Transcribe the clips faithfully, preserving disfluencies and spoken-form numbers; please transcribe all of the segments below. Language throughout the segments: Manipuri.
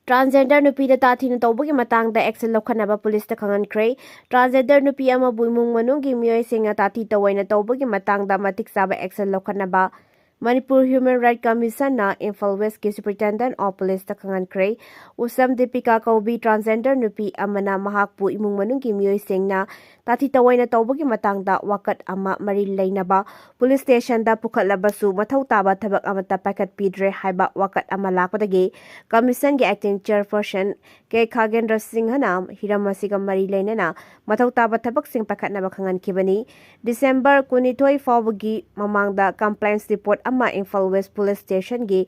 Transgender ꯅꯨꯄꯤꯗ ꯇꯥꯊꯤꯅ ꯇꯧꯕꯒꯤ ꯃꯇꯥꯡꯗ action ꯂꯧꯈꯠꯅꯕ ꯄꯨꯂꯤꯁꯇ ꯈꯪꯍꯟꯈ꯭ꯔꯦ꯫ Transgender ꯅꯨꯄꯤ ꯑꯃꯕꯨ ꯏꯃꯨꯡ ꯃꯅꯨꯡꯒꯤ ꯃꯤꯑꯣꯏꯁꯤꯡꯅ ꯇꯥꯊꯤ ꯇꯧꯑꯣꯏꯅ ꯇꯧꯕꯒꯤ ꯃꯇꯥꯡꯗ ꯃꯇꯤꯛ ꯆꯥꯕ action ꯂꯧꯈꯠꯅꯕ Manipur Human Rights Commission ꯅ Imphal West ꯀꯤ Superintendent of Police ꯇ ꯈꯪꯍꯟꯈ꯭ꯔꯦ꯫ ꯎꯁꯝ ꯗꯤꯄꯤꯀꯥ ꯀꯧꯕꯤ transgender ꯅꯨꯄꯤ ꯑꯃꯅ ꯃꯍꯥꯛꯄꯨ ꯏꯃꯨꯡ ꯃꯅꯨꯡꯒꯤ ꯃꯤꯑꯣꯏꯁꯤꯡꯅ ꯇꯥꯊꯤ ꯇꯧꯑꯣꯏꯅ ꯇꯧꯕꯒꯤ ꯃꯇꯥꯡꯗ ꯋꯥꯀꯠ ꯑꯃ ꯃꯔꯤ ꯂꯩꯅꯕ ꯄꯨꯂꯤꯁ ꯁ꯭ꯇꯦꯁꯟꯗ ꯄꯨꯈꯠꯂꯕꯁꯨ ꯃꯊꯧ ꯇꯥꯕ ꯊꯕꯛ ꯑꯃꯠꯇ ꯄꯥꯏꯈꯠꯄꯤꯗ꯭ꯔꯦ ꯍꯥꯏꯕ ꯋꯥꯀꯠ ꯑꯃ ꯂꯥꯛꯄꯗꯒꯤ ꯀꯃꯤꯁꯟꯒꯤ acting chairperson ꯀꯦ ꯈꯥꯒꯦꯟꯗ꯭ꯔ ꯁꯤꯡꯍꯅ ꯍꯤꯔꯝ ꯑꯁꯤꯒ ꯃꯔꯤ ꯂꯩꯅꯅ ꯃꯊꯧ ꯇꯥꯕ ꯊꯕꯛꯁꯤꯡ ꯄꯥꯏꯈꯠꯅꯕ ꯈꯪꯍꯟꯈꯤꯕꯅꯤ꯫ ꯗꯤꯁꯦꯝꯕꯔ ꯀꯨꯟꯅꯤꯊꯣꯏ ꯐꯥꯎꯕꯒꯤ ꯃꯃꯥꯡꯗ complaints report ꯑꯃ ꯏꯝꯐꯥꯜ ꯋꯦꯁ ꯄꯨꯂꯤꯁ ꯁ꯭ꯇꯦꯁꯟꯒꯤ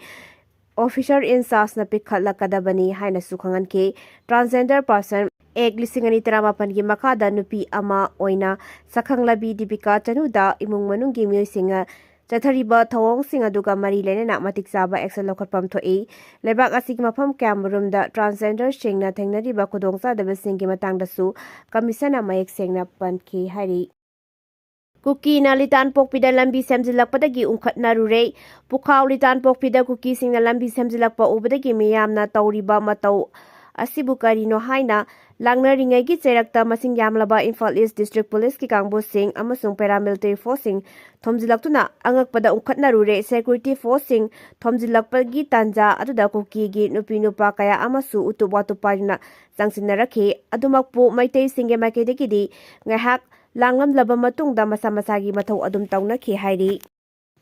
officer in charge ꯅ ꯄꯤꯈꯠꯂꯛꯀꯗꯕꯅꯤ ꯍꯥꯏꯅꯁꯨ ꯈꯪꯍꯟꯈꯤ꯫ Transgender Person Act ꯂꯤꯁꯤꯡ ꯑꯅꯤ ꯇꯔꯥꯃꯥꯄꯟꯒꯤ ꯃꯈꯥꯗ ꯅꯨꯄꯤ ꯑꯃ ꯑꯣꯏꯅ ꯁꯛꯈꯪꯂꯕꯤ ꯗꯤꯄꯤꯀꯥ ꯆꯅꯨꯗ ꯏꯃꯨꯡ ꯃꯅꯨꯡꯒꯤ ꯃꯤꯑꯣꯏꯁꯤꯡꯅ ꯆꯠꯊꯔꯤꯕ ꯊꯧꯑꯣꯡꯁꯤꯡ ꯑꯗꯨꯒ ꯃꯔꯤ ꯂꯩꯅꯅ ꯃꯇꯤꯛ ꯆꯥꯕ action ꯂꯧꯈꯠꯐꯝ ꯊꯣꯛꯏ꯫ ꯂꯩꯕꯥꯛ ꯑꯁꯤꯒꯤ ꯃꯐꯝ ꯀꯌꯥꯃꯔꯨꯝꯗ transgender ꯁꯤꯡꯅ ꯊꯦꯡꯅꯔꯤꯕ ꯈꯨꯗꯣꯡꯆꯥꯗꯕꯁꯤꯡꯒꯤ ꯃꯇꯥꯡꯗꯁꯨ ꯀꯃꯤꯁꯟꯅ ꯃꯌꯦꯛ ꯁꯦꯡꯅ ꯄꯟꯈꯤ ꯍꯥꯏꯔꯤ꯫ ꯀꯨꯀꯤꯅ ꯂꯤꯇꯥꯟꯄꯣꯛꯄꯤꯗ ꯂꯝꯕꯤ ꯁꯦꯝꯖꯤꯜꯂꯛꯄꯗꯒꯤ ꯎꯪꯈꯠꯅꯔꯨꯔꯦ꯫ ꯄꯨꯈꯥꯎ ꯂꯤꯇꯥꯟꯄꯣꯛꯄꯤꯗ ꯀꯨꯀꯤꯁꯤꯡꯅ ꯂꯝꯕꯤ ꯁꯦꯝꯖꯤꯜꯂꯛꯄ ꯎꯕꯗꯒꯤ ꯃꯤꯌꯥꯝꯅ ꯇꯧꯔꯤꯕ ꯃꯇꯧ ꯑꯁꯤꯕꯨ ꯀꯔꯤꯅꯣ ꯍꯥꯏꯅ ꯂꯥꯡꯅꯔꯤꯉꯩꯒꯤ ꯆꯩꯔꯛꯇ ꯃꯁꯤꯡ ꯌꯥꯝꯂꯕ ꯏꯝꯐꯥꯜ ꯏꯁ ꯗꯤꯁꯇ꯭ꯔꯤꯛ ꯄꯨꯂꯤꯁꯀꯤ ꯀꯥꯡꯕꯨꯁꯤꯡ ꯑꯃꯁꯨꯡ paramilitary force ꯁꯤꯡ ꯊꯣꯝꯖꯤꯜꯂꯛꯇꯨꯅ ꯑꯉꯛꯄꯗ ꯎꯪꯈꯠꯅꯔꯨꯔꯦ꯫ Security force ꯁꯤꯡ ꯊꯣꯝꯖꯤꯜꯂꯛꯄꯒꯤ ꯇꯥꯟꯖꯥ ꯑꯗꯨꯗ ꯀꯨꯀꯤꯒꯤ ꯅꯨꯄꯤ ꯅꯨꯄꯥ ꯀꯌꯥ ꯑꯃꯁꯨ ꯎꯇꯨꯞ ꯋꯥꯇꯨꯞ ꯄꯥꯏꯗꯨꯅ ꯆꯪꯁꯤꯟꯅꯔꯛꯈꯤ꯫ ꯑꯗꯨꯃꯛꯄꯨ ꯃꯩꯇꯩꯁꯤꯡꯒꯤ ꯃꯥꯏꯀꯩꯗꯒꯤꯗꯤ ꯉꯥꯏꯍꯥꯛ ꯂꯥꯡꯂꯝꯂꯕ ꯃꯇꯨꯡꯗ ꯃꯁꯥ ꯃꯁꯥꯒꯤ ꯃꯊꯧ ꯑꯗꯨꯝ ꯇꯧꯅꯈꯤ ꯍꯥꯏꯔꯤ꯫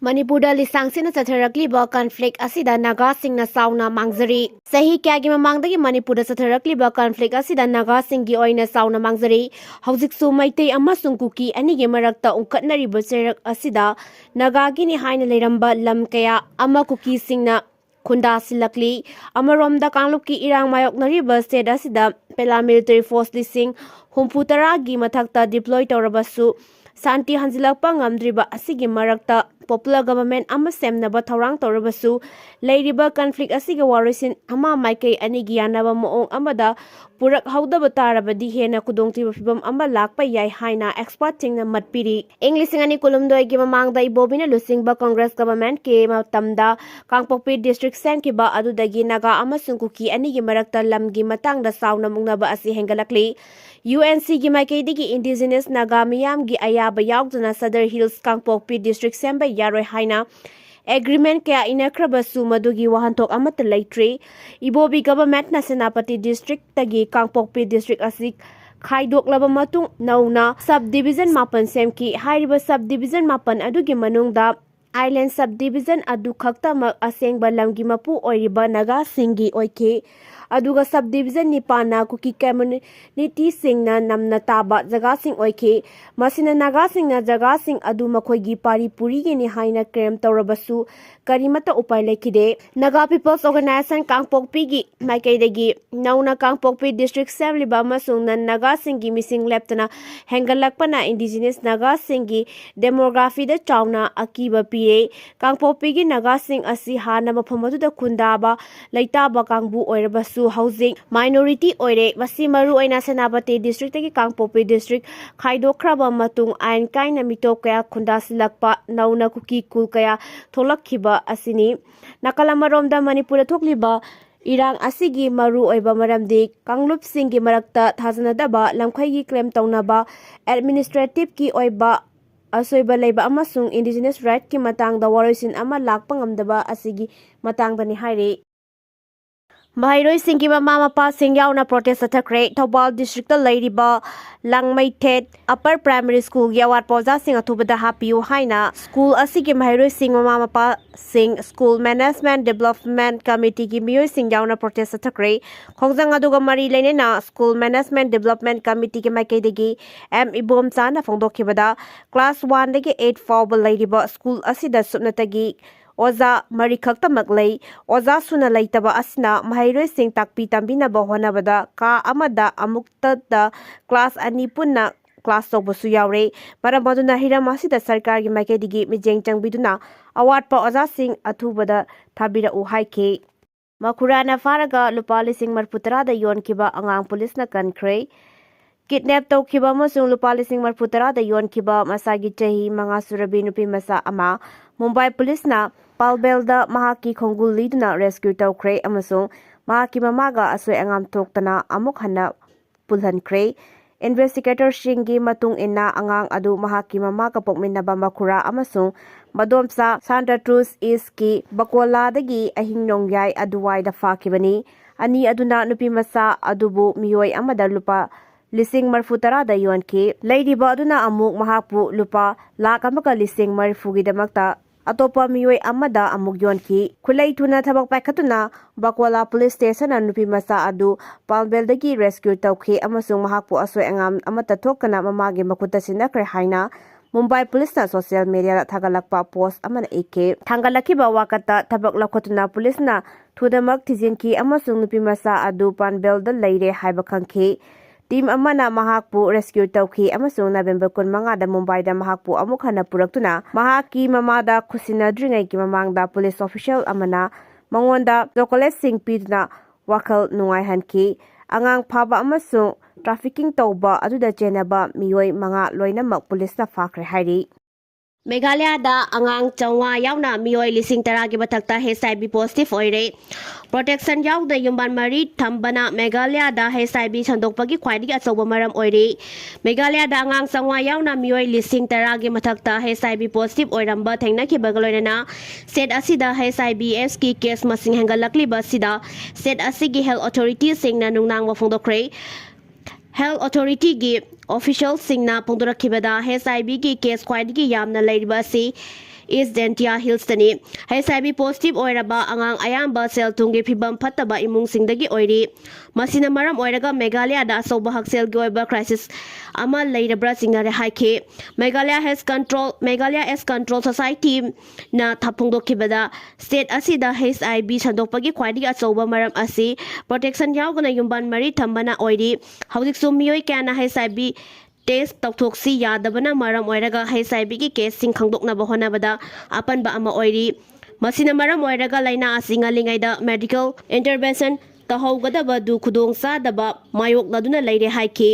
ꯃꯅꯤꯄꯨꯔꯗ ꯂꯤꯁꯥꯡꯁꯤꯟꯅ ꯆꯠꯊꯔꯛꯂꯤꯕ conflict ꯑꯁꯤꯗ ꯅꯥꯒꯥꯁꯤꯡꯅ ꯆꯥꯎꯅ ꯃꯥꯡꯖꯔꯤ꯫ ꯆꯍꯤ ꯀꯌꯥꯒꯤ ꯃꯃꯥꯡꯗꯒꯤ ꯃꯅꯤꯄꯨꯔꯗ ꯆꯠꯊꯔꯛꯂꯤꯕ conflict ꯑꯁꯤꯗ ꯅꯥꯒꯥꯁꯤꯡꯒꯤ ꯑꯣꯏꯅ ꯆꯥꯎꯅ ꯃꯥꯡꯖꯔꯤ꯫ ꯍꯧꯖꯤꯛꯁꯨ ꯃꯩꯇꯩ ꯑꯃꯁꯨꯡ ꯀꯨꯀꯤ ꯑꯅꯤꯒꯤ ꯃꯔꯛꯇ ꯎꯪꯈꯠꯅꯔꯤꯕ ꯆꯩꯔꯛ ꯑꯁꯤꯗ ꯅꯥꯒꯥꯒꯤꯅꯤ ꯍꯥꯏꯅ ꯂꯩꯔꯝꯕ ꯂꯝ ꯀꯌꯥ ꯑꯃ ꯀꯨꯀꯤꯁꯤꯡꯅ ꯈꯨꯟꯗꯥꯁꯤꯜꯂꯛꯂꯤ꯫ ꯑꯃꯔꯣꯝꯗ ꯀꯥꯡꯂꯨꯞꯀꯤ ꯏꯔꯥꯡ ꯃꯥꯌꯣꯛꯅꯔꯤꯕ state ꯑꯁꯤꯗ paramilitary force ꯂꯤꯁꯤꯡ ꯍꯨꯝꯐꯨ ꯇꯔꯥꯒꯤ ꯃꯊꯛꯇ deploy ꯇꯧꯔꯕꯁꯨ ꯁꯥꯟꯇꯤ ꯍꯟꯖꯤꯜꯂꯛꯄ ꯉꯝꯗ꯭ꯔꯤꯕ ꯑꯁꯤꯒꯤ ꯃꯔꯛꯇ popular government ꯑꯃ ꯁꯦꯝꯅꯕ ꯊꯧꯔꯥꯡ ꯇꯧꯔꯕꯁꯨ, ꯂꯩꯔꯤꯕ conflict ꯑꯁꯤꯒꯤ ꯋꯥꯔꯣꯏꯁꯤꯟ ꯑꯃ ꯃꯥꯏꯀꯩ ꯑꯅꯤꯒꯤ ꯌꯥꯅꯕ ꯃꯑꯣꯡ ꯑꯃꯗ ꯄꯨꯔꯛꯍꯧꯗꯕ ꯇꯥꯔꯕꯗꯤ ꯍꯦꯟꯅ ꯈꯨꯗꯣꯡꯊꯤꯕ ꯐꯤꯚꯝ ꯑꯃ ꯂꯥꯛꯄ ꯌꯥꯏ ꯍꯥꯏꯅ expertꯁꯤꯡꯅ ꯃꯠ ꯄꯤꯔꯤ꯫ ꯏꯪ ꯂꯤꯁꯤꯡ ꯑꯅꯤ ꯀꯨꯟꯍꯨꯝꯗꯣꯏꯒꯤ ꯃꯃꯥꯡꯗ ꯏꯕꯣꯕꯤꯅ ꯂꯨꯆꯤꯡꯕ Congress governmentꯀꯤ ꯃꯇꯝꯗ ꯀꯥꯡꯄꯣꯛꯄꯤ district ꯁꯦꯝꯈꯤꯕ ꯑꯗꯨꯗꯒꯤ ꯅꯥꯒꯥ ꯑꯃꯁꯨꯡ ꯀꯨꯀꯤ ꯑꯅꯤꯒꯤ ꯃꯔꯛꯇ ꯂꯝꯒꯤ ꯃꯇꯥꯡꯗ ꯆꯥꯎꯅ ꯃꯨꯛꯅꯕ ꯑꯁꯤ ꯍꯦꯟꯒꯠꯂꯛꯂꯤ꯫ UNCꯒꯤ ꯃꯥꯏꯀꯩꯗꯒꯤ indigenous ꯅꯥꯒꯥ ꯃꯤꯌꯥꯝꯒꯤ ꯑꯌꯥꯕ ꯌꯥꯎꯗꯅ Sadar Hills ꯀꯥꯡꯄꯣꯛꯄꯤ district ꯁꯦꯝꯕ ꯌꯥꯔꯣꯏ ꯍꯥꯏꯅ agreement ꯀꯌꯥ ꯏꯅꯈ꯭ꯔꯕꯁꯨ ꯃꯗꯨꯒꯤ ꯋꯥꯍꯟꯊꯣꯛ ꯑꯃꯠꯇ ꯂꯩꯇ꯭ꯔꯤ꯫ ꯏꯕꯣꯕꯤ governmentꯅ ꯁꯦꯅꯥꯄꯇꯤ districtꯇꯒꯤ ꯀꯥꯡꯄꯣꯛꯄꯤ district ꯑꯁꯤ ꯈꯥꯏꯗꯣꯛꯂꯕ ꯃꯇꯨꯡ ꯅꯧꯅ subdivision ꯃꯥꯄꯟ ꯁꯦꯝꯈꯤ꯫ ꯍꯥꯏꯔꯤꯕ subdivision ꯃꯥꯄꯟ ꯑꯗꯨꯒꯤ ꯃꯅꯨꯡꯗ Island subdivision ꯑꯗꯨ ꯈꯛꯇꯃꯛ ꯑꯁꯦꯡꯕ ꯂꯝꯒꯤ ꯃꯄꯨ ꯑꯣꯏꯔꯤꯕ ꯅꯥꯒꯥꯁꯤꯡꯒꯤ ꯑꯣꯏꯈꯤ꯫ ꯑꯗꯨꯒ subdivision ꯅꯤꯄꯥꯟꯅ ꯀꯨꯀꯤ communityꯁꯤꯡꯅ ꯅꯝꯅ ꯇꯥꯕ ꯖꯒꯥꯁꯤꯡ ꯑꯣꯏꯈꯤ꯫ ꯃꯁꯤꯅ ꯅꯥꯒꯥꯁꯤꯡꯅ ꯖꯒꯥꯁꯤꯡ ꯑꯗꯨ ꯃꯈꯣꯏꯒꯤ ꯄꯥꯔꯤ ꯄꯨꯔꯤꯒꯤꯅꯤ ꯍꯥꯏꯅ claim ꯇꯧꯔꯕꯁꯨ ꯀꯔꯤꯃꯠꯇ ꯎꯄꯥꯏ ꯂꯩꯈꯤꯗꯦ꯫ Naga People's Organisation ꯀꯥꯡꯄꯣꯛꯄꯤꯒꯤ ꯃꯥꯏꯀꯩꯗꯒꯤ ꯅꯧꯅ ꯀꯥꯡꯄꯣꯛꯄꯤ district ꯁꯦꯝꯂꯤꯕ ꯑꯃꯁꯨꯡ non ꯅꯥꯒꯥꯁꯤꯡꯒꯤ ꯃꯤꯁꯤꯡ ꯂꯦꯞꯇꯅ ꯍꯦꯟꯒꯠꯂꯛꯄꯅ indigenous ꯅꯥꯒꯥꯁꯤꯡꯒꯤ demographyꯗ ꯆꯥꯎꯅ ꯑꯀꯤꯕ ꯄꯤꯔꯦ꯫ ꯀꯥꯡꯄꯣꯛꯄꯤꯒꯤ ꯅꯥꯒꯥꯁꯤꯡ ꯑꯁꯤ ꯍꯥꯟꯅ ꯃꯐꯝ ꯑꯗꯨꯗ ꯈꯨꯟꯗꯥꯕ ꯂꯩꯇꯥꯕ ꯀꯥꯡꯕꯨ ꯑꯣꯏꯔꯕꯁꯨ ꯍꯧꯖꯤꯛ minority ꯑꯣꯏꯔꯦ꯫ ꯃꯁꯤ ꯃꯔꯨꯑꯣꯏꯅ ꯁꯦꯅꯥꯄꯇꯤ districtꯇꯒꯤ ꯀꯥꯡꯄꯣꯛꯄꯤ district ꯈꯥꯏꯗꯣꯛꯈ꯭ꯔꯕ ꯃꯇꯨꯡ ꯑꯥꯏꯟ ꯀꯥꯏꯅ ꯃꯤꯇꯣꯞ ꯀꯌꯥ ꯈꯨꯟꯗꯥꯁꯤꯜꯂꯛꯄ, ꯅꯧꯅ ꯀꯨꯀꯤ ꯈꯨꯜ ꯀꯌꯥ ꯊꯣꯛꯂꯛꯈꯤꯕ ꯑꯁꯤꯅꯤ꯫ ꯅꯥꯀꯜ ꯑꯃꯔꯣꯝꯗ ꯃꯅꯤꯄꯨꯔꯗ ꯊꯣꯛꯂꯤꯕ ꯏꯔꯥꯡ ꯑꯁꯤꯒꯤ ꯃꯔꯨ ꯑꯣꯏꯕ ꯃꯔꯝꯗꯤ ꯀꯥꯡꯂꯨꯞꯁꯤꯡꯒꯤ ꯃꯔꯛꯇ ꯊꯥꯖꯅꯗꯕ, ꯂꯝꯈꯩꯒꯤ claim ꯇꯧꯅꯕ, administrativeꯀꯤ ꯑꯣꯏꯕ ꯑꯁꯣꯏꯕ ꯂꯩꯕ ꯑꯃꯁꯨꯡ indigenous rightꯀꯤ ꯃꯇꯥꯡꯗ ꯋꯥꯔꯣꯏꯁꯤꯟ ꯑꯃ ꯂꯥꯛꯄ ꯉꯝꯗꯕ ꯑꯁꯤꯒꯤ ꯃꯇꯥꯡꯗꯅꯤ ꯍꯥꯏꯔꯤ꯫ ꯃꯍꯩꯔꯣꯏꯁꯤꯡꯒꯤ ꯃꯃꯥ ꯃꯄꯥꯁꯤꯡ ꯌꯥꯎꯅ protest ꯆꯠꯊꯈ꯭ꯔꯦ꯫ ꯊꯧꯕꯥꯜ districtꯇ ꯂꯩꯔꯤꯕ ꯂꯥꯡꯃꯩꯊꯦꯠ Upper Primary Schoolꯒꯤ ꯑꯋꯥꯠꯄ ꯑꯣꯖꯥꯁꯤꯡ ꯑꯊꯨꯕꯗ ꯍꯥꯞꯄꯤꯌꯨ ꯍꯥꯏꯅ school ꯑꯁꯤꯒꯤ ꯃꯍꯩꯔꯣꯏꯁꯤꯡ, ꯃꯃꯥ ꯃꯄꯥꯁꯤꯡ, School Management Development Committeeꯒꯤ ꯃꯤꯑꯣꯏꯁꯤꯡ ꯌꯥꯎꯅ protest ꯆꯠꯊꯈ꯭ꯔꯦ꯫ ꯈꯣꯡꯖꯪ ꯑꯗꯨꯒ ꯃꯔꯤ ꯂꯩꯅꯅ School Management Development Committeeꯒꯤ ꯃꯥꯏꯀꯩꯗꯒꯤ M ꯏꯕꯣꯝꯆꯥꯅ ꯐꯣꯡꯗꯣꯛꯈꯤꯕꯗ, class oneꯗꯒꯤ eight ꯐꯥꯎꯕ ꯂꯩꯔꯤꯕ school ꯑꯁꯤꯗ ꯁꯨꯞꯅꯇꯒꯤ ꯑꯣꯖꯥ ꯃꯔꯤ ꯈꯛꯇꯃꯛ ꯂꯩ꯫ ꯑꯣꯖꯥ ꯁꯨꯅ ꯂꯩꯇꯕ ꯑꯁꯤꯅ ꯃꯍꯩꯔꯣꯏꯁꯤꯡ ꯇꯥꯛꯄꯤ ꯇꯝꯕꯤꯅꯕ ꯍꯣꯠꯅꯕꯗ ꯀꯥ ꯑꯃꯗ ꯑꯃꯨꯛꯇꯗ class ꯑꯅꯤ ꯄꯨꯟꯅ class ꯇꯧꯕꯁꯨ ꯌꯥꯎꯔꯦ꯫ ꯃꯔꯝ ꯑꯗꯨꯅ ꯍꯤꯔꯝ ꯑꯁꯤꯗ ꯁꯔꯀꯥꯔꯒꯤ ꯃꯥꯏꯀꯩꯗꯒꯤ ꯃꯤꯠꯌꯦꯡ ꯆꯪꯕꯤꯗꯨꯅ ꯑꯋꯥꯠꯄ ꯑꯣꯖꯥꯁꯤꯡ ꯑꯊꯨꯕꯗ ꯊꯥꯕꯤꯔꯛꯎ ꯍꯥꯏꯈꯤ꯫ ꯃꯈꯨꯔꯥꯅ ꯐꯥꯔꯒ ꯂꯨꯄꯥ ꯂꯤꯁꯤꯡ ꯃꯔꯤꯐꯨ ꯇꯔꯥꯗ ꯌꯣꯟꯈꯤꯕ ꯑꯉꯥꯡ ꯄꯨꯂꯤꯁꯅ ꯀꯟꯈ꯭ꯔꯦ꯫ Kidnap ꯇꯧꯈꯤꯕ ꯑꯃꯁꯨꯡ ꯂꯨꯄꯥ ꯂꯤꯁꯤꯡ ꯃꯔꯤꯐꯨ ꯇꯔꯥꯗ ꯌꯣꯟꯈꯤꯕ ꯃꯁꯥꯒꯤ ꯆꯍꯤ ꯃꯉꯥ ꯁꯨꯔꯕꯤ ꯅꯨꯄꯤ ꯃꯆꯥ ꯑꯃ ꯃꯨꯝꯕꯥꯏ ꯄꯨꯂꯤꯁꯅ ꯄꯥꯜꯕꯦꯜꯗ ꯃꯍꯥꯛꯀꯤ ꯈꯣꯡꯒꯨꯜ ꯂꯤꯗꯨꯅ rescue ꯇꯧꯈ꯭ꯔꯦ ꯑꯃꯁꯨꯡ ꯃꯍꯥꯛꯀꯤ ꯃꯃꯥꯒ ꯑꯁꯣꯏ ꯑꯉꯥꯝ ꯊꯣꯛꯇꯅ ꯑꯃꯨꯛ ꯍꯟꯅ ꯄꯨꯜꯍꯟꯈ꯭ꯔꯦ꯫ Investigatorꯁꯤꯡꯒꯤ ꯃꯇꯨꯡ ꯏꯟꯅ, ꯑꯉꯥꯡ ꯑꯗꯨ ꯃꯍꯥꯛꯀꯤ ꯃꯃꯥꯒ ꯄꯣꯛꯃꯤꯟꯅꯕ ꯃꯈꯨꯔꯥ ꯑꯃꯁꯨꯡ ꯃꯗꯣꯝꯆꯥ ꯁꯥꯟꯇ꯭ꯔꯥ ꯀ꯭ꯔꯨꯖ ꯏꯁꯀꯤ ꯕꯀꯣꯂꯥꯗꯒꯤ ꯑꯍꯤꯡ ꯅꯣꯡꯌꯥꯏ ꯑꯗꯨꯋꯥꯏꯗ ꯐꯥꯈꯤꯕꯅꯤ꯫ ꯑꯅꯤ ꯑꯗꯨꯅ ꯅꯨꯄꯤ ꯃꯆꯥ ꯑꯗꯨꯕꯨ ꯃꯤꯑꯣꯏ ꯑꯃꯗ ꯂꯨꯄꯥ ꯂꯤꯁꯤꯡ ꯃꯔꯤꯐꯨ ꯇꯔꯥꯗ ꯌꯣꯟꯈꯤ꯫ ꯂꯩꯔꯤꯕ ꯑꯗꯨꯅ ꯑꯃꯨꯛ ꯃꯍꯥꯛꯄꯨ ꯂꯨꯄꯥ ꯂꯥꯈ ꯑꯃꯒ ꯂꯤꯁꯤꯡ ꯃꯔꯤꯐꯨꯒꯤꯗꯃꯛꯇ ꯑꯇꯣꯞꯄ ꯃꯤꯑꯣꯏ ꯑꯃꯗ ꯑꯃꯨꯛ ꯌꯣꯟꯈꯤ꯫ ꯈꯨꯠꯂꯩ ꯊꯨꯅ ꯊꯕꯛ ꯄꯥꯏꯈꯠꯇꯨꯅ ꯕꯀꯣꯂꯥ ꯄꯨꯂꯤꯁ ꯁ꯭ꯇꯦꯁꯟꯅ ꯅꯨꯄꯤ ꯃꯆꯥ ꯑꯗꯨ ꯄꯥꯜꯕꯦꯜꯗꯒꯤ rescue ꯇꯧꯈꯤ ꯑꯃꯁꯨꯡ ꯃꯍꯥꯛꯄꯨ ꯑꯁꯣꯏ ꯑꯉꯥꯝ ꯑꯃꯠꯇ ꯊꯣꯛꯇꯅ ꯃꯃꯥꯒꯤ ꯃꯈꯨꯠꯇ ꯁꯤꯟꯅꯈ꯭ꯔꯦ ꯍꯥꯏꯅ ꯃꯨꯝꯕꯥꯏ ꯄꯨꯂꯤꯁꯅ social mediaꯗ ꯊꯥꯒꯠꯂꯛꯄ post ꯑꯃꯅ ꯏꯈꯤ꯫ ꯊꯥꯡꯒꯠꯂꯛꯈꯤꯕ ꯋꯥꯀꯠꯇ ꯊꯕꯛ ꯂꯧꯈꯠꯇꯨꯅ ꯄꯨꯂꯤꯁꯅ ꯊꯨꯅꯃꯛ ꯊꯤꯖꯤꯟꯈꯤ ꯑꯃꯁꯨꯡ ꯅꯨꯄꯤ ꯃꯆꯥ ꯑꯗꯨ ꯄꯥꯟꯕꯦꯜꯗ ꯂꯩꯔꯦ ꯍꯥꯏꯕ ꯈꯪꯈꯤ꯫ Team ꯑꯃꯅ ꯃꯍꯥꯛꯄꯨ rescue ꯇꯧꯈꯤ ꯑꯃꯁꯨꯡ November ꯀꯨꯟꯃꯉꯥꯗ ꯃꯨꯝꯕꯥꯏꯗ ꯃꯍꯥꯛꯄꯨ ꯑꯃꯨꯛ ꯍꯟꯅ ꯄꯨꯔꯛꯇꯨꯅ ꯃꯍꯥꯛꯀꯤ ꯃꯃꯥꯗ ꯈꯨꯠꯁꯤꯟꯅꯗ꯭ꯔꯤꯉꯩꯒꯤ ꯃꯃꯥꯡꯗ police official ꯑꯃꯅ ꯃꯉꯣꯟꯗ chocolateꯁꯤꯡ ꯄꯤꯗꯨꯅ ꯋꯥꯈꯜ ꯅꯨꯡꯉꯥꯏꯍꯟꯈꯤ꯫ ꯑꯉꯥꯡ ꯐꯥꯕ ꯑꯃꯁꯨꯡ trafficking ꯇꯧꯕ ꯑꯗꯨꯗ ꯆꯦꯟꯅꯕ ꯃꯤꯑꯣꯏ ꯃꯉꯥ ꯂꯣꯏꯅꯃꯛ ꯄꯨꯂꯤꯁꯅ ꯐꯥꯈ꯭ꯔꯦ ꯍꯥꯏꯔꯤ꯫ ꯃꯦꯘꯥꯂꯌꯥꯗ ꯑꯉꯥꯡ ꯆꯥꯝꯃꯉꯥ ꯌꯥꯎꯅ ꯃꯤꯑꯣꯏ ꯂꯤꯁꯤꯡ ꯇꯔꯥꯒꯤ ꯃꯊꯛꯇ H I V positive ꯑꯣꯏꯔꯦ꯫ Protection ꯌꯥꯎꯗꯅ ꯌꯨꯝꯕꯥꯟ ꯃꯔꯤ ꯊꯝꯕꯅ ꯃꯦꯘꯥꯂꯌꯥꯗ H I V ꯁꯟꯗꯣꯛꯄꯒꯤ ꯈ꯭ꯋꯥꯏꯗꯒꯤ ꯑꯆꯧꯕ ꯃꯔꯝ ꯑꯣꯏꯔꯤ꯫ ꯃꯦꯘꯥꯂꯌꯥꯗ ꯑꯉꯥꯡ ꯆꯥꯝꯃꯉꯥ ꯌꯥꯎꯅ ꯃꯤꯑꯣꯏ ꯂꯤꯁꯤꯡ ꯇꯔꯥꯒꯤ ꯃꯊꯛꯇ H I V positive ꯑꯣꯏꯔꯝꯕ ꯊꯦꯡꯅꯈꯤꯕꯒ ꯂꯣꯏꯅꯅ state ꯑꯁꯤꯗ H I V AIDS ꯀꯤ case ꯃꯁꯤꯡ ꯍꯦꯟꯒꯠꯂꯛꯂꯤꯕ ꯑꯁꯤꯗ state ꯑꯁꯤꯒꯤ health authorityꯁꯤꯡꯅ ꯅꯨꯡꯅꯥꯡꯕ ꯐꯣꯡꯗꯣꯛꯈ꯭ꯔꯦ꯫ Health authorityꯒꯤ officialꯁꯤꯡꯅ ꯐꯣꯡꯗꯣꯔꯛꯈꯤꯕꯗ, H I Vꯒꯤ case ꯈ꯭ꯋꯥꯏꯗꯒꯤ ꯌꯥꯝꯅ ꯂꯩꯔꯤꯕ ꯑꯁꯤ East Jaintia Hillsꯇꯅꯤ꯫ H I V positive ꯑꯣꯏꯔꯕ ꯑꯉꯥꯡ ꯑꯌꯥꯝꯕ ꯁꯦꯜ ꯊꯨꯝꯒꯤ ꯐꯤꯕꯝ ꯐꯠꯇꯕ ꯏꯃꯨꯡꯁꯤꯡꯗꯒꯤ ꯑꯣꯏꯔꯤ꯫ ꯃꯁꯤꯅ ꯃꯔꯝ ꯑꯣꯏꯔꯒ ꯃꯦꯘꯥꯂꯌꯥꯗ ꯑꯆꯧꯕ ꯍꯛꯁꯦꯜꯒꯤ ꯑꯣꯏꯕ crisis ꯑꯃ ꯂꯩꯔꯕ꯭ꯔꯥ ꯆꯤꯡꯅꯔꯦ ꯍꯥꯏꯈꯤ꯫ Meghalaya AIDS Control, Meghalaya AIDS Control Societyꯅ ꯊ-, ꯐꯣꯡꯗꯣꯛꯈꯤꯕꯗ, state ꯑꯁꯤꯗ H I V ꯁꯟꯗꯣꯛꯄꯒꯤ ꯈ꯭ꯋꯥꯏꯗꯒꯤ ꯑꯆꯧꯕ ꯃꯔꯝ ꯑꯁꯤ protection ꯌꯥꯎꯗꯅ ꯌꯨꯝꯕꯥꯟ ꯃꯔꯤ ꯊꯝꯕꯅ ꯑꯣꯏꯔꯤ꯫ ꯍꯧꯖꯤꯛꯁꯨ ꯃꯤꯑꯣꯏ ꯀꯌꯥꯅ H I V test ꯇꯧꯊꯣꯛꯁꯤ ꯌꯥꯗꯕꯅ ꯃꯔꯝ ꯑꯣꯏꯔꯒ HIV ꯒꯤ case ꯁꯤꯡ ꯈꯪꯗꯣꯛꯅꯕ ꯍꯣꯠꯅꯕꯗ ꯑꯄꯟꯕ ꯑꯃ ꯑꯣꯏꯔꯤ꯫ ꯃꯁꯤꯅ ꯃꯔꯝ ꯑꯣꯏꯔꯒ ꯂꯥꯏꯅꯥ ꯑꯁꯤ ꯉꯜꯂꯤꯉꯩꯗ medical intervention ꯇꯧꯍꯧꯒꯗꯕꯗꯨ ꯈꯨꯗꯣꯡ ꯆꯥꯗꯕ ꯃꯥꯌꯣꯛꯅꯗꯨꯅ ꯂꯩꯔꯦ ꯍꯥꯏꯈꯤ꯫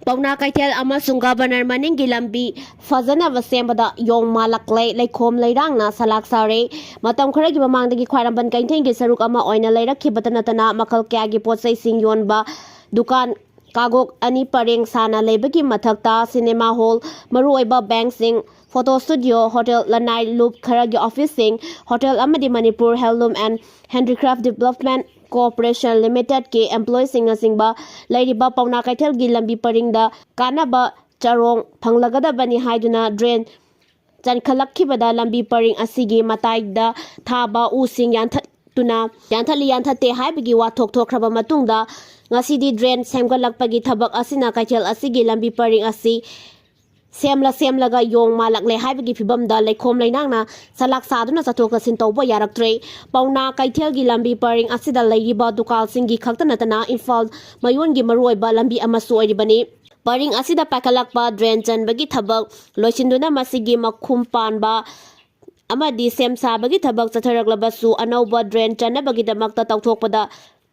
ꯄꯥꯎꯅꯥ ꯀꯩꯊꯦꯜ ꯑꯃꯁꯨꯡ ꯒꯕꯔꯅꯔ ꯃꯅꯤꯡꯒꯤ ꯂꯝꯕꯤ ꯐꯖꯅꯕ ꯁꯦꯝꯕꯗ ꯌꯣꯡ ꯃꯥꯜꯂꯛꯂꯦ, ꯂꯩꯈꯣꯝ ꯂꯩꯔꯥꯡꯅ ꯁꯂꯥꯛ ꯁꯥꯔꯦ꯫ ꯃꯇꯝ ꯈꯔꯒꯤ ꯃꯃꯥꯡꯗꯒꯤ ꯈ꯭ꯋꯥꯏꯔꯝꯕꯟ ꯀꯩꯊꯦꯜꯒꯤ ꯁꯔꯨꯛ ꯑꯃ ꯑꯣꯏꯅ ꯂꯩꯔꯛꯈꯤꯕꯇ ꯅꯠꯇꯅ ꯃꯈꯜ ꯀꯌꯥꯒꯤ ꯄꯣꯠ ꯆꯩꯁꯤꯡ ꯌꯣꯟꯕ ꯗꯨꯀꯥꯟ ꯀꯥꯒꯣꯛ ꯑꯅꯤ ꯄꯔꯦꯡ ꯁꯥꯅ ꯂꯩꯕꯒꯤ ꯃꯊꯛꯇ cinema hall, ꯃꯔꯨꯑꯣꯏꯕ bank ꯁꯤꯡ, photo studio, hotel, ꯂꯅꯥꯏ ꯂꯨꯞ ꯈꯔꯒꯤ office ꯁꯤꯡ, hotel ꯑꯃꯗꯤ Manipur Handloom and Handicraft Development Corporation Limited ꯀꯤ employee ꯁꯤꯡꯅꯆꯤꯡꯕ ꯂꯩꯔꯤꯕ ꯄꯥꯎꯅꯥ ꯀꯩꯊꯦꯜꯒꯤ ꯂꯝꯕꯤ ꯄꯔꯤꯡꯗ ꯀꯥꯟꯅꯕ ꯆꯔꯣꯡ ꯐꯪꯂꯒꯗꯕꯅꯤ ꯍꯥꯏꯗꯨꯅ drain ꯆꯟꯈꯠꯂꯛꯈꯤꯕꯗ ꯂꯝꯕꯤ ꯄꯔꯤꯡ ꯑꯁꯤꯒꯤ ꯃꯇꯥꯏꯗ ꯊꯥꯕ ꯎꯁꯤꯡ ꯌꯥꯟꯊꯠꯇꯨꯅ, ꯌꯥꯟꯊꯠꯂꯤ ꯌꯥꯟꯊꯠꯇꯦ ꯍꯥꯏꯕꯒꯤ ꯋꯥꯊꯣꯛ ꯊꯣꯛꯈ꯭ꯔꯕ ꯃꯇꯨꯡꯗ ꯉꯁꯤꯗꯤ drain ꯁꯦꯝꯒꯠꯂꯛꯄꯒꯤ ꯊꯕꯛ ꯑꯁꯤꯅ ꯀꯩꯊꯦꯜ ꯑꯁꯤꯒꯤ ꯂꯝꯕꯤ ꯄꯔꯤꯡ ꯑꯁꯤ ꯁꯦꯝꯂ ꯁꯦꯝꯂꯒ ꯌꯣꯡ ꯃꯥꯜꯂꯛꯂꯦ ꯍꯥꯏꯕꯒꯤ ꯐꯤꯕꯝꯗ ꯂꯩꯈꯣꯝ ꯂꯩꯅꯥꯡꯅ ꯁꯂꯥꯛ ꯁꯥꯗꯨꯅ ꯆꯠꯊꯣꯛ ꯆꯠꯁꯤꯟ ꯇꯧꯕ ꯌꯥꯔꯛꯇ꯭ꯔꯦ꯫ ꯄꯥꯎꯅꯥ ꯀꯩꯊꯦꯜꯒꯤ ꯂꯝꯕꯤ ꯄꯔꯤꯡ ꯑꯁꯤꯗ ꯂꯩꯔꯤꯕ ꯗꯨꯀꯥꯟꯁꯤꯡꯒꯤ ꯈꯛꯇ ꯅꯠꯇꯅ ꯏꯝꯐꯥꯜ ꯃꯌꯣꯟꯒꯤ ꯃꯔꯨꯑꯣꯏꯕ ꯂꯝꯕꯤ ꯑꯃꯁꯨ ꯑꯣꯏꯔꯤꯕꯅꯤ꯫ ꯄꯔꯤꯡ ꯑꯁꯤꯗ ꯄꯥꯏꯈꯠꯂꯛꯄ drain ꯆꯟꯕꯒꯤ ꯊꯕꯛ ꯂꯣꯏꯁꯤꯟꯗꯨꯅ ꯃꯁꯤꯒꯤ ꯃꯈꯨꯝ ꯄꯥꯟꯕ ꯑꯃꯗꯤ ꯁꯦꯝ ꯁꯥꯕꯒꯤ ꯊꯕꯛ ꯆꯠꯊꯔꯛꯂꯕꯁꯨ ꯑꯅꯧꯕ drain ꯆꯟꯅꯕꯒꯤꯗꯃꯛꯇ ꯇꯧꯊꯣꯛꯄꯗ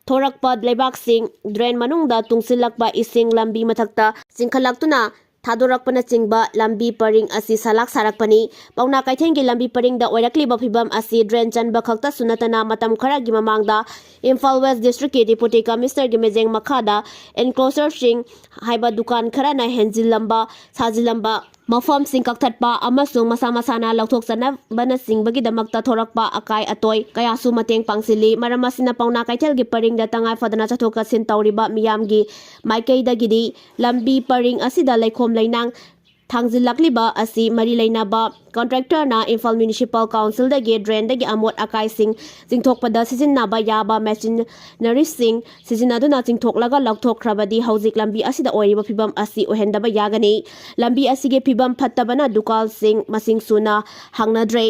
ꯊꯣꯔꯛꯄ ꯂꯩꯕꯥꯛꯁꯤꯡ, drain ꯃꯅꯨꯡꯗ ꯇꯨꯡꯁꯤꯜꯂꯛꯄ ꯏꯁꯤꯡ, ꯂꯝꯕꯤ ꯃꯊꯛꯇ ꯆꯤꯡꯈꯠꯂꯛꯇꯨꯅ ꯊꯥꯗꯣꯔꯛꯄꯅꯆꯤꯡꯕ ꯂꯝꯕꯤ ꯄꯔꯤꯡ ꯑꯁꯤ ꯁꯂꯥꯛ ꯁꯥꯔꯛꯄꯅꯤ꯫ ꯄꯥꯎꯅꯥ ꯀꯩꯊꯦꯜꯒꯤ ꯂꯝꯕꯤ ꯄꯔꯤꯡꯗ ꯑꯣꯏꯔꯛꯂꯤꯕ ꯐꯤꯕꯝ ꯑꯁꯤ drain ꯆꯟꯕ ꯈꯛꯇꯁꯨ ꯅꯠꯇꯅ ꯃꯇꯝ ꯈꯔꯒꯤ ꯃꯃꯥꯡꯗ ꯏꯝꯐꯥꯜ West District ꯀꯤ Deputy Commissioner ꯒꯤ ꯃꯤꯠꯌꯦꯡ ꯃꯈꯥꯗ enclosure ꯁꯤꯡ ꯍꯥꯏꯕ ꯗꯨꯀꯥꯟ ꯈꯔꯅ ꯍꯦꯟꯖꯤꯜꯂꯝꯕ, ꯁꯥꯖꯤꯜꯂꯝꯕ ꯃꯐꯝꯁꯤꯡ ꯀꯛꯊꯠꯄ ꯑꯃꯁꯨꯡ ꯃꯁꯥ ꯃꯁꯥꯅ ꯂꯧꯊꯣꯛꯆꯅꯕꯅꯆꯤꯡꯕꯒꯤꯗꯃꯛꯇ ꯊꯣꯔꯛꯄ ꯑꯀꯥꯏ ꯑꯇꯣꯏ ꯀꯌꯥꯁꯨ ꯃꯇꯦꯡ ꯄꯥꯡꯁꯤꯜꯂꯤ꯫ ꯃꯔꯝ ꯑꯁꯤꯅ ꯄꯥꯎꯅꯥ ꯀꯩꯊꯦꯜꯒꯤ ꯄꯔꯤꯡꯗ ꯇꯉꯥꯏ ꯐꯗꯅ ꯆꯠꯊꯣꯛ ꯆꯠꯁꯤꯟ ꯇꯧꯔꯤꯕ ꯃꯤꯌꯥꯝꯒꯤ ꯃꯥꯏꯀꯩꯗꯒꯤꯗꯤ ꯂꯝꯕꯤ ꯄꯔꯤꯡ ꯑꯁꯤꯗ ꯂꯩꯈꯣꯝ ꯂꯩꯅꯥꯡ ꯊꯥꯡꯖꯤꯜꯂꯛꯂꯤꯕ ꯑꯁꯤ ꯃꯔꯤ ꯂꯩꯅꯕ contractor ꯅ ꯏꯝꯐꯥꯜ Municipal Council ꯗꯒꯤ drain ꯗꯒꯤ ꯑꯃꯣꯠ ꯑꯀꯥꯏꯁꯤꯡ ꯆꯤꯡꯊꯣꯛꯄꯗ ꯁꯤꯖꯤꯟꯅꯕ ꯌꯥꯕ machinery ꯁꯤꯡ ꯁꯤꯖꯤꯟꯅꯗꯨꯅ ꯆꯤꯡꯊꯣꯛꯂꯒ ꯂꯧꯊꯣꯛꯈ꯭ꯔꯕꯗꯤ ꯍꯧꯖꯤꯛ ꯂꯝꯕꯤ ꯑꯁꯤꯗ ꯑꯣꯏꯔꯤꯕ ꯐꯤꯕꯝ ꯑꯁꯤ ꯑꯣꯏꯍꯟꯗꯕ ꯌꯥꯒꯅꯤ꯫ ꯂꯝꯕꯤ ꯑꯁꯤꯒꯤ ꯐꯤꯕꯝ ꯐꯠꯇꯕꯅ ꯗꯨꯀꯥꯟꯁꯤꯡ ꯃꯁꯤꯡ ꯁꯨꯅ ꯍꯥꯡꯅꯗ꯭ꯔꯦ꯫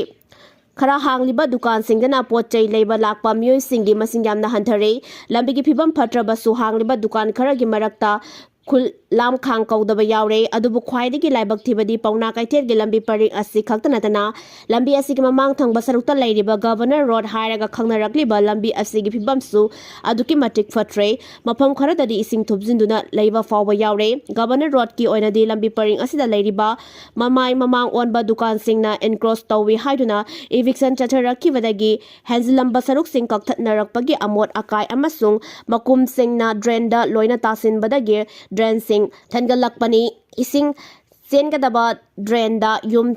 ꯈꯔ ꯍꯥꯡꯂꯤꯕ ꯗꯨꯀꯥꯟꯁꯤꯡꯗꯅ ꯄꯣꯠ ꯆꯩ ꯂꯩꯕ ꯂꯥꯛꯄ ꯃꯤꯑꯣꯏꯁꯤꯡꯒꯤ ꯃꯁꯤꯡ ꯌꯥꯝꯅ ꯍꯟꯊꯔꯦ꯫ ꯂꯝꯕꯤꯒꯤ ꯐꯤꯕꯝ ꯐꯠꯇ꯭ꯔꯕꯁꯨ ꯍꯥꯡꯂꯤꯕ ꯗꯨꯀꯥꯟ ꯈꯔꯒꯤ ꯃꯔꯛꯇ ꯈꯨꯜ ꯂꯥꯝꯈꯥꯡ ꯀꯧꯗꯕ ꯌꯥꯎꯔꯦ꯫ ꯑꯗꯨꯕꯨ ꯈ꯭ꯋꯥꯏꯗꯒꯤ ꯂꯥꯏꯕꯛ ꯊꯤꯕꯗꯤ ꯄꯥꯎꯅꯥ ꯀꯩꯊꯦꯜꯒꯤ ꯂꯝꯕꯤ ꯄꯔꯤꯡ ꯑꯁꯤ ꯈꯛꯇ ꯅꯠꯇꯅ ꯂꯝꯕꯤ ꯑꯁꯤꯒꯤ ꯃꯃꯥꯡ ꯊꯪꯕ ꯁꯔꯨꯛꯇ ꯂꯩꯔꯤꯕ ꯒꯕꯔꯅꯔ ꯔꯣꯗ ꯍꯥꯏꯔꯒ ꯈꯪꯅꯔꯛꯂꯤꯕ ꯂꯝꯕꯤ ꯑꯁꯤꯒꯤ ꯐꯤꯕꯝꯁꯨ ꯑꯗꯨꯛꯀꯤ ꯃꯇꯤꯛ ꯐꯠꯇ꯭ꯔꯦ꯫ ꯃꯐꯝ ꯈꯔꯗꯗꯤ ꯏꯁꯤꯡ ꯊꯨꯞꯖꯤꯟꯗꯨꯅ ꯂꯩꯕ ꯐꯥꯎꯕ ꯌꯥꯎꯔꯦ꯫ ꯒꯕꯔꯅꯔ ꯔꯣꯗꯀꯤ ꯑꯣꯏꯅꯗꯤ ꯂꯝꯕꯤ ꯄꯔꯤꯡ ꯑꯁꯤꯗ ꯂꯩꯔꯤꯕ ꯃꯃꯥꯏ ꯃꯃꯥꯡ ꯑꯣꯟꯕ ꯗꯨꯀꯥꯟꯁꯤꯡꯅ ꯏꯟꯀ꯭ꯔꯣꯁ ꯇꯧꯏ ꯍꯥꯏꯗꯨꯅ ꯏꯚꯤꯛꯁꯟ ꯆꯠꯊꯔꯛꯈꯤꯕꯗꯒꯤ ꯍꯦꯟꯖꯤꯜꯂꯝꯕ ꯁꯔꯨꯛꯁꯤꯡ ꯀꯛꯊꯠꯅꯔꯛꯄꯒꯤ ꯑꯃꯣꯠ ꯑꯀꯥꯏ ꯑꯃꯁꯨꯡ ꯃꯀꯨꯝꯁꯤꯡꯅ ꯗ꯭ꯔꯦꯟꯗ ꯂꯣꯏꯅ ꯇꯥꯁꯤꯟꯕꯗꯒꯤ ꯗ꯭ꯔꯦꯟꯁꯤꯡ ꯊꯟꯒꯠꯂꯛꯄꯅꯤ꯫ ꯏꯁꯤꯡ ꯆꯦꯟꯒꯗꯕ ꯗ꯭ꯔꯦꯟꯗ ꯌꯨꯝ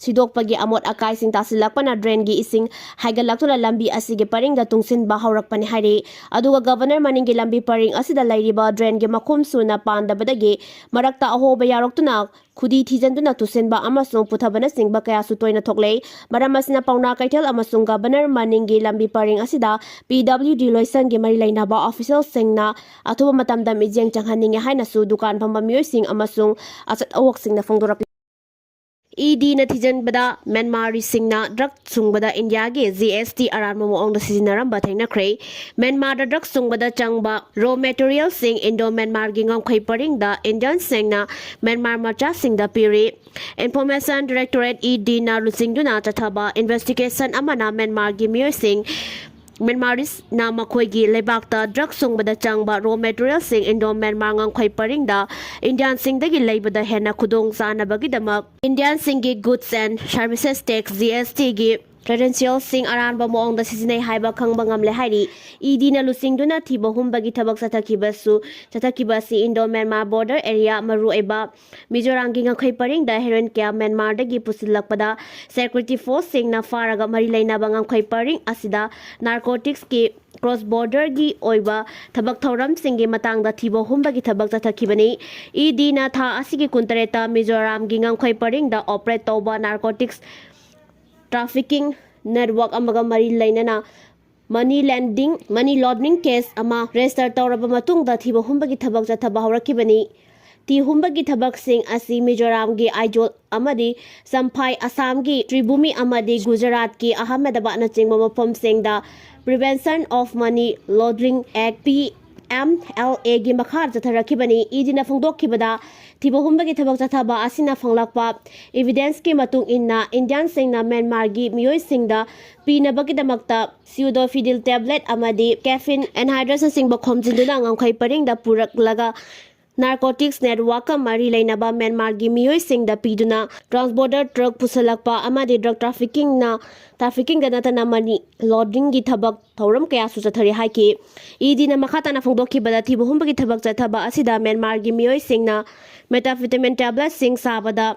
ꯁꯤꯗꯣꯛꯄꯒꯤ ꯑꯃꯣꯠ ꯑꯀꯥꯏꯁꯤꯡ ꯇꯥꯁꯤꯜꯂꯛꯄꯅ ꯗ꯭ꯔꯦꯟꯒꯤ ꯏꯁꯤꯡ ꯍꯥꯏꯒꯠꯂꯛꯇꯨꯅ ꯂꯝꯕꯤ ꯑꯁꯤꯒꯤ ꯄꯔꯤꯡꯗ ꯇꯨꯡꯁꯤꯟꯕ ꯍꯧꯔꯛꯄꯅꯤ ꯍꯥꯏꯔꯤ꯫ ꯑꯗꯨꯒ ꯒꯕꯔꯅꯔ ꯃꯅꯤꯡꯒꯤ ꯂꯝꯕꯤ ꯄꯔꯤꯡ ꯑꯁꯤꯗ ꯂꯩꯔꯤꯕ ꯗ꯭ꯔꯦꯟꯒꯤ ꯃꯈꯨꯝ ꯁꯨꯅ ꯄꯥꯟꯗꯕꯗꯒꯤ ꯃꯔꯛꯇ ꯑꯍꯣꯕ ꯌꯥꯎꯔꯛꯇꯨꯅ ꯈꯨꯗꯤ ꯊꯤꯖꯤꯟꯗꯨꯅ ꯇꯨꯁꯤꯟꯕ ꯑꯃꯁꯨꯡ ꯄꯨꯊꯕꯅꯆꯤꯡꯕ ꯀꯌꯥꯁꯨ ꯇꯣꯏꯅ ꯊꯣꯛꯂꯦ꯫ ꯃꯔꯝ ꯑꯁꯤꯅ ꯄꯥꯎꯅꯥ ꯀꯩꯊꯦꯜ ꯑꯃꯁꯨꯡ ꯒꯕꯔꯅꯔ ꯃꯅꯤꯡꯒꯤ ꯂꯝꯕꯤ ꯄꯔꯤꯡ ꯑꯁꯤꯗ ꯄꯤ ꯗꯕ꯭ꯂꯤꯎ ꯗꯤ ꯂꯣꯏꯁꯪꯒꯤ ꯃꯔꯤ ꯂꯩꯅꯕ ꯑꯣꯐꯤꯁꯤꯌꯦꯜꯁꯤꯡꯅ ꯑꯊꯨꯕ ꯃꯇꯝꯗ ꯃꯤꯠꯌꯦꯡ ꯆꯪꯍꯟꯅꯤꯡꯉꯤ ꯍꯥꯏꯅꯁꯨ ꯗꯨꯀꯥꯟ ꯐꯝꯕ ꯃꯤꯑꯣꯏꯁꯤꯡ ꯑꯃꯁꯨꯡ ꯑꯆꯠ ꯑꯋꯣꯛꯁꯤꯡꯅ ꯐꯣꯡꯗꯣꯔꯛꯂꯤ꯫ ꯏ ꯗꯤꯅ ꯊꯤꯖꯤꯟꯕꯗ ꯃ꯭ꯌꯥꯟꯃꯥꯔꯤꯁꯤꯡꯅ ꯗ꯭ꯔꯒ ꯁꯨꯡꯕꯗ ꯏꯟꯗꯤꯌꯥꯒꯤ ꯖꯤ ꯑꯦꯁ ꯇꯤ ꯑꯔꯥꯟꯕ ꯃꯑꯣꯡꯗ ꯁꯤꯖꯤꯟꯅꯔꯝꯕ ꯊꯦꯡꯅꯈ꯭ꯔꯦ꯫ ꯃ꯭ꯌꯥꯟꯃꯥꯔꯗ ꯗ꯭ꯔꯒ ꯁꯨꯡꯕꯗ ꯆꯪꯕ ꯔꯣ ꯃꯦꯇꯔꯤꯌꯦꯜꯁꯤꯡ ꯏꯟꯗꯣ ꯃ꯭ꯌꯥꯟꯃꯥꯔꯒꯤ ꯉꯝꯈꯩ ꯄꯔꯤꯡꯗ ꯏꯟꯗꯤꯌꯟꯁꯤꯡꯅ ꯃ꯭ꯌꯥꯟꯃꯥꯔ ꯃꯆꯥꯁꯤꯡꯗ ꯄꯤꯔꯤ꯫ ꯏꯟꯐꯣꯔꯃꯦꯁꯟ ꯗꯥꯏꯔꯦꯛꯇꯣꯔꯦꯠ ꯏ ꯗꯤꯅ ꯂꯨꯆꯤꯡꯗꯨꯅ ꯆꯠꯊꯕ ꯏꯟꯚꯦꯁꯇꯤꯒꯦꯁꯟ ꯑꯃꯅ ꯃ꯭ꯌꯥꯟꯃꯥꯔꯒꯤ ꯃꯤꯑꯣꯏꯁꯤꯡ ꯃ꯭ꯌꯥꯟꯃꯥꯔꯤꯁꯅ ꯃꯈꯣꯏꯒꯤ ꯂꯩꯕꯥꯛꯇ ꯗ꯭ꯔꯒ ꯁꯨꯡꯕꯗ ꯆꯪꯕ ꯔꯣ ꯃꯦꯇꯔꯤꯌꯦꯜꯁꯤꯡ ꯏꯟꯗꯣ ꯃ꯭ꯌꯥꯟꯃꯥꯔ ꯉꯝꯈꯩ ꯄꯔꯤꯡꯗ ꯏꯟꯗꯤꯌꯟꯁꯤꯡꯗꯒꯤ ꯂꯩꯕꯗ ꯍꯦꯟꯅ ꯈꯨꯗꯣꯡ ꯆꯥꯅꯕꯒꯤꯗꯃꯛ ꯏꯟꯗꯤꯌꯟꯁꯤꯡꯒꯤ goods and services tax, G S ꯇꯤꯒꯤ ꯀ꯭ꯔꯦꯗꯦꯟꯁꯤꯌꯦꯜꯁꯤꯡ ꯑꯔꯥꯟꯕ ꯃꯑꯣꯡꯗ ꯁꯤꯖꯤꯟꯅꯩ ꯍꯥꯏꯕ ꯈꯪꯕ ꯉꯝꯂꯦ ꯍꯥꯏꯔꯤ꯫ ꯏ ꯗꯤꯅ ꯂꯨꯆꯤꯡꯗꯨꯅ ꯊꯤꯕ ꯍꯨꯝꯕꯒꯤ ꯊꯕꯛ ꯆꯠꯊꯈꯤꯕꯁꯨ, ꯆꯠꯊꯈꯤꯕ ꯑꯁꯤ ꯏꯟꯗꯣ ꯃ꯭ꯌꯥꯟꯃꯥꯔ ꯕꯣꯔꯗꯔ ꯑꯦꯔꯤꯌꯥ, ꯃꯔꯨꯑꯣꯏꯕ ꯃꯤꯖꯣꯔꯥꯝꯒꯤ ꯉꯝꯈꯩ ꯄꯔꯤꯡꯗ ꯍꯦꯔꯣꯏꯟ ꯀꯌꯥ ꯃ꯭ꯌꯥꯟꯃꯥꯔꯗꯒꯤ ꯄꯨꯁꯤꯜꯂꯛꯄꯗ ꯁꯦꯀ꯭ꯌꯨꯔꯤꯇꯤ ꯐꯣꯔꯁꯁꯤꯡꯅ ꯐꯥꯔꯒ ꯃꯔꯤ ꯂꯩꯅꯕ ꯉꯝꯈꯩ ꯄꯔꯤꯡ ꯑꯁꯤꯗ ꯅꯥꯔꯀꯣꯇꯤꯛꯁꯀꯤ ꯀ꯭ꯔꯣꯁ ꯕꯣꯔꯗꯔꯒꯤ ꯑꯣꯏꯕ ꯊꯕꯛ ꯊꯧꯔꯝꯁꯤꯡꯒꯤ ꯃꯇꯥꯡꯗ ꯊꯤꯕ ꯍꯨꯝꯕꯒꯤ ꯊꯕꯛ ꯆꯠꯊꯈꯤꯕꯅꯤ꯫ ꯏ ꯗꯤꯅ ꯊꯥ ꯑꯁꯤꯒꯤ ꯀꯨꯟꯇꯔꯦꯠꯇ ꯃꯤꯖꯣꯔꯥꯝꯒꯤ ꯉꯝꯈꯩ ꯄꯔꯤꯡꯗ ꯑꯣꯄꯔꯦꯠ ꯇꯧꯕ ꯅꯥꯔꯀꯣꯇꯤꯛꯁ ꯇ꯭ꯔꯥꯐꯤꯀꯤꯡ ꯅꯦꯠꯋꯥꯔꯛ ꯑꯃꯒ ꯃꯔꯤ ꯂꯩꯅꯅ money landing, money laundering case ꯑꯃ ꯔꯦꯖꯤꯁꯇꯔ ꯇꯧꯔꯕ ꯃꯇꯨꯡꯗ ꯊꯤꯕ ꯍꯨꯝꯕꯒꯤ ꯊꯕꯛ ꯆꯠꯊꯕ ꯍꯧꯔꯛꯈꯤꯕꯅꯤ꯫ ꯊꯤ ꯍꯨꯝꯕꯒꯤ ꯊꯕꯛꯁꯤꯡ ꯑꯁꯤ ꯃꯤꯖꯣꯔꯥꯝꯒꯤ ꯑꯥꯏꯖꯣꯜ ꯑꯃꯗꯤ ꯆꯝꯐꯥꯏ, ꯑꯁꯥꯝꯒꯤ ꯇ꯭ꯔꯤꯚꯨꯃꯤ ꯑꯃꯗꯤ ꯒꯨꯖꯔꯥꯠꯀꯤ ꯑꯍꯃꯗꯕꯥꯗꯅꯆꯤꯡꯕ ꯃꯐꯝꯁꯤꯡꯗ Prevention of Money Laundering Act, P M L ꯑꯦꯒꯤ ꯃꯈꯥ ꯆꯠꯊꯔꯛꯈꯤꯕꯅꯤ꯫ ꯏꯗꯤꯅ ꯐꯣꯡꯗꯣꯛꯈꯤꯕꯗ, ꯊꯤꯕ ꯍꯨꯝꯕꯒꯤ ꯊꯕꯛ ꯆꯠꯊꯕ ꯑꯁꯤꯅ ꯐꯪꯂꯛꯄ evidence ꯀꯤ ꯃꯇꯨꯡ ꯏꯟꯅ, Indian ꯁꯤꯡꯅ ꯃ꯭ꯌꯥꯟꯃꯥꯔꯒꯤ ꯃꯤꯑꯣꯏꯁꯤꯡꯗ ꯄꯤꯅꯕꯒꯤꯗꯃꯛꯇ pseudoephedrine tablet ꯑꯃꯗꯤ caffeine anhydrous ꯅꯆꯤꯡꯕ ꯈꯣꯝꯖꯤꯟꯗꯨꯅ ꯉꯝꯈꯩ ꯄꯔꯤꯡꯗ ꯄꯨꯔꯛꯂꯒ narcotics network ꯀ ꯃꯔꯤ ꯂꯩꯅꯕ ꯃ꯭ꯌꯥꯟꯃꯥꯔꯒꯤ ꯃꯤꯑꯣꯏꯁꯤꯡꯗ ꯄꯤꯗꯨꯅ cross border drug ꯄꯨꯁꯜꯂꯛꯄ ꯑꯃꯗꯤ drug trafficking ꯅ, trafficking ꯗ ꯅꯠꯇꯅ money laundering ꯒꯤ ꯊꯕꯛ ꯊꯧꯔꯝ ꯀꯌꯥꯁꯨ ꯆꯠꯊꯔꯤ ꯍꯥꯏꯈꯤ꯫ ꯏꯗꯤꯅ ꯃꯈꯥ ꯇꯥꯅ ꯐꯣꯡꯗꯣꯛꯈꯤꯕꯗ, ꯊꯤꯕ ꯍꯨꯝꯕꯒꯤ ꯊꯕꯛ ꯆꯠꯊꯕ ꯑꯁꯤꯗ ꯃ꯭ꯌꯥꯟꯃꯥꯔꯒꯤ ꯃꯤꯑꯣꯏꯁꯤꯡꯅ methamphetamine tablet ꯁꯤꯡ ꯁꯥꯕꯗ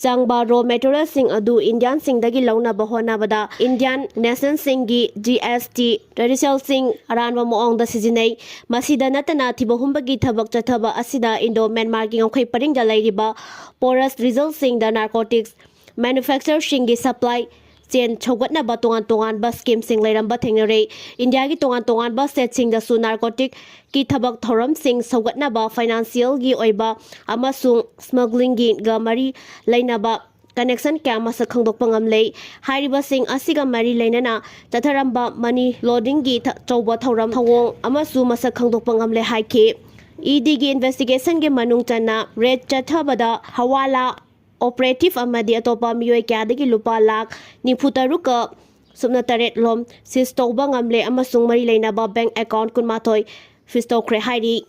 ꯆꯪꯕ raw material ꯁꯤꯡ ꯑꯗꯨ Indian ꯁꯤꯡꯗꯒꯤ ꯂꯧꯅꯕ ꯍꯣꯠꯅꯕꯗ Indian national ꯁꯤꯡꯒꯤ G S T traditional ꯁꯤꯡ ꯑꯔꯥꯟꯕ ꯃꯑꯣꯡꯗ ꯁꯤꯖꯤꯟꯅꯩ꯫ ꯃꯁꯤꯗ ꯅꯠꯇꯅ, ꯊꯤꯕ ꯍꯨꯝꯕꯒꯤ ꯊꯕꯛ ꯆꯠꯊꯕ ꯑꯁꯤꯗ Indo Myanmar ꯒꯤ ꯉꯝꯈꯩ ꯄꯔꯤꯡꯗ ꯂꯩꯔꯤꯕ porous region ꯁꯤꯡꯗ narcotics manufacturer ꯁꯤꯡꯒꯤ supply chain ꯁꯧꯒꯠꯅꯕ ꯇꯣꯉꯥꯟ ꯇꯣꯉꯥꯟꯕ scheme ꯁꯤꯡ ꯂꯩꯔꯝꯕ ꯊꯦꯡꯅꯔꯦ꯫ ꯏꯟꯗꯤꯌꯥꯒꯤ ꯇꯣꯉꯥꯟ ꯇꯣꯉꯥꯟꯕ state ꯁꯤꯡꯗꯁꯨ narcotic ꯀꯤ ꯊꯕꯛ ꯊꯧꯔꯝꯁꯤꯡ ꯁꯧꯒꯠꯅꯕ financial ꯒꯤ ꯑꯣꯏꯕ ꯑꯃꯁꯨꯡ smuggling ꯒꯤ ꯒ ꯃꯔꯤ ꯂꯩꯅꯕ connection ꯀꯌꯥ ꯃꯁꯛ ꯈꯪꯗꯣꯛꯄ ꯉꯝꯂꯦ꯫ ꯍꯥꯏꯔꯤꯕꯁꯤꯡ ꯑꯁꯤꯒ ꯃꯔꯤ ꯂꯩꯅꯅ ꯆꯠꯊꯔꯝꯕ money laundering ꯒꯤ ꯊ-, ꯑꯆꯧꯕ ꯊꯧꯔꯝ ꯊꯧꯑꯣꯡ ꯑꯃꯁꯨ ꯃꯁꯛ ꯈꯪꯗꯣꯛꯄ ꯉꯝꯂꯦ ꯍꯥꯏꯈꯤ꯫ ꯏ ꯗꯤ ꯒꯤ investigation ꯒꯤ ꯃꯅꯨꯡ ꯆꯟꯅ raid ꯆꯠꯊꯕꯗ ꯍꯋꯥꯂꯥ operative ꯑꯃꯗꯤ ꯑꯇꯣꯞꯄ ꯃꯤꯑꯣꯏ ꯀꯌꯥꯗꯒꯤ ꯂꯨꯄꯥ ꯂꯥꯈ ꯅꯤꯐꯨ ꯇꯔꯨꯛꯀ ꯁꯨꯞꯅ ꯇꯔꯦꯠ ꯂꯣꯝ seize ꯇꯧꯕ ꯉꯝꯂꯦ ꯑꯃꯁꯨꯡ ꯃꯔꯤ ꯂꯩꯅꯕ bank account ꯀꯨꯟꯃꯥꯊꯣꯏ freeze ꯇꯧꯈ꯭ꯔꯦ ꯍꯥꯏꯔꯤ꯫